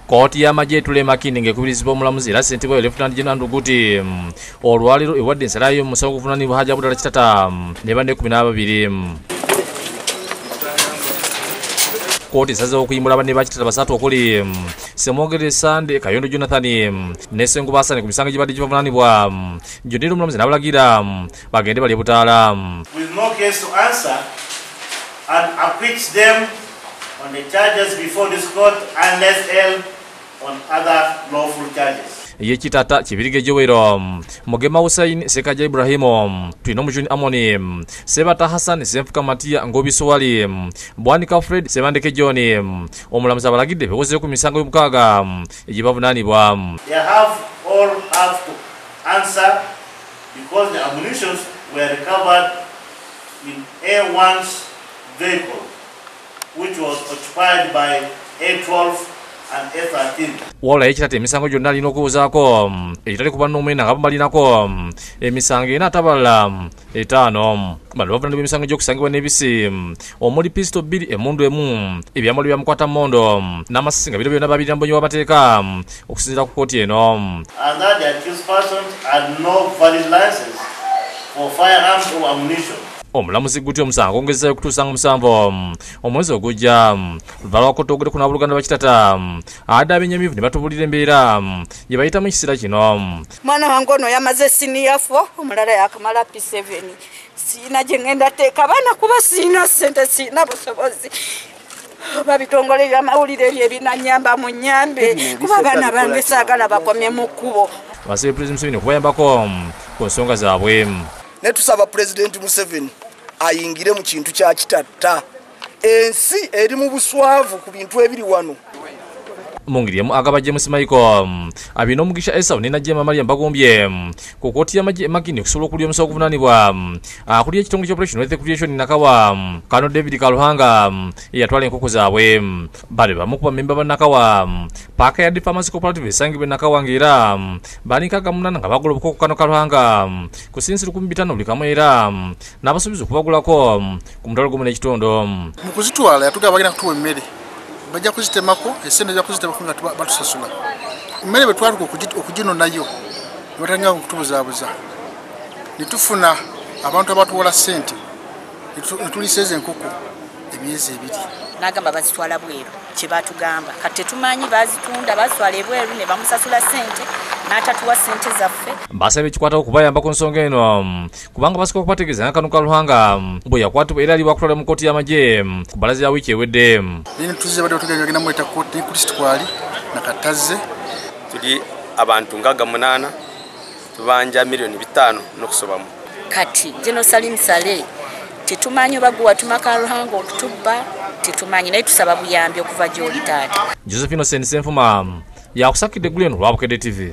Kooti y'amagye etula e Makindye ng'ekubirizibwa omulamuzi era ssentebe wayo Lieutenant General Andrew Gutti olwaleero ewadde ensala yo mu musango oguvunaanibwa Hajji Abdallah Kitata ne banne 12. Kooti esazeewo okuyimbula banne ba Kitata basatu okuli Ssemwogerere Sande, Kayondo Jonathan ne Ssenkuba Hassan ku misango egibadde gibavunaanibwa. Gyonna era omulamuzi n'abalagira bagende balye butaala. With no case to answer and acquits them on the charges before this court unless held on other lawful charges. Ye Kitata Kibirige Joel, Mugema Hussein, Sekaja Ibrahim, Twinomujuni Amoni, Sebata Hassan, Senfuka Matia, Ngobi Swali, Bwanika Fred, Sebandeke John. Omulamuzi abalagidde bewozeeko ku misango y'omukaaga egibavunaanibwa. They have all have to answer because the ammunitions were recovered in A1's vehicle, which was occupied by A12 and A13. Wabula ye Kitata emisango gyonna alina okubuuzaako egitali ku bannomwenda nga bamubalinako emisango ena ate abalala 5. Bano bavunaanibwa emisango gy'okusangibwa n'ebisi omuli pisito 2, emmundu emu, ebyambalo bya mukwata mmondo n'amasasi nga bino byonna babirina mu bunyi bw'amateeka okusinziira ku kkooti eno. And that the accused persons had no valid license for firearms or ammunition. Omulamuzi Gutti omusango ongezaayo okutuusa nga 7 omwezi ogujja. Luvalwako twogere ku n'abooluganda ba Kitata adde abenyamivu ne batubuulira embeera gye bayitamu ekiseera kino. Mwana wange ono yamaze senior 4, omulala yakamala P7. Siina gye ngenda teeka abaana kuba siina ssente, siina busobozi. Oba bitongole by'amawulire ebyo ebinannyamba munnyambe kuba abaana bange saagala bakomye mu kkubo. Basabye Pulezidenti Museveni okubayambako ku nsonga zaabwe. Ne tusaba Pulezidenti Museveni ayingire mu kintu kya Kitata. Ensi eri mu buswavu ku bintu ebiri wano. Mu ngeri emu agaba James Michael abina omugisha Esau ne Najjema Mariam bagumbye ku kkooti y'amagye e Makindye okusobola okulya omusango oguvunaanibwa akulira ekitongole kya Operation Wealth Creation Nakawa Kano David Kaluhanga eyatwala enkoko zaabwe. Bano bamu ku bammemba ba Nakawa paaka ya Farmers Cooperative esangibwa e Nakawa ng'era bali 68 nga bagula obukoko Kano Kaluhanga ku sinsi 15,000 buli kamu era n'abasuubiza okubagulako ku 1,500. Mu kuzitwala yatugamba bagenda kutuwa emmere, bajja kuzitemako esente, bajja kuzitemako nga batusasula emmere. Bwe twatuka okuginonayo ne batandika okutubuzaabuza ne tufuna abantu abatuwola ssente ne tuliisa ezo enkoko emyezi 2. N'agamba bazitwala bweru, kye baatugamba. Kati tetumanyi bazitunda, bazitwala ebweru ne bamusasula ssente n'atatuwa ssente zaffe. Basabye ekikwatako okubayamba ku nsonga eno kubanga basooka okubategeeza nga Kano Kaluhanga bwe yakwatibwa era ali wakutwala mu kkooti y'amagye ku bbalaza ya wiiki ewedde. Naye tuzize badde batugamba bagenda muleeta kkooti ne Kristo kwali nakatazze. Tuli abantu 68 tubanja 5 million n'okusobamu. Kati General Salim Saleh tetumanyi oba gwe watuma Kaluhanga okutubba, tetumanyi, naye tusaba buyambi okuva gy'oli taata. Josephine Innocent Ssenfuma yakusakidde eggulu eno lwa Bukedde TV.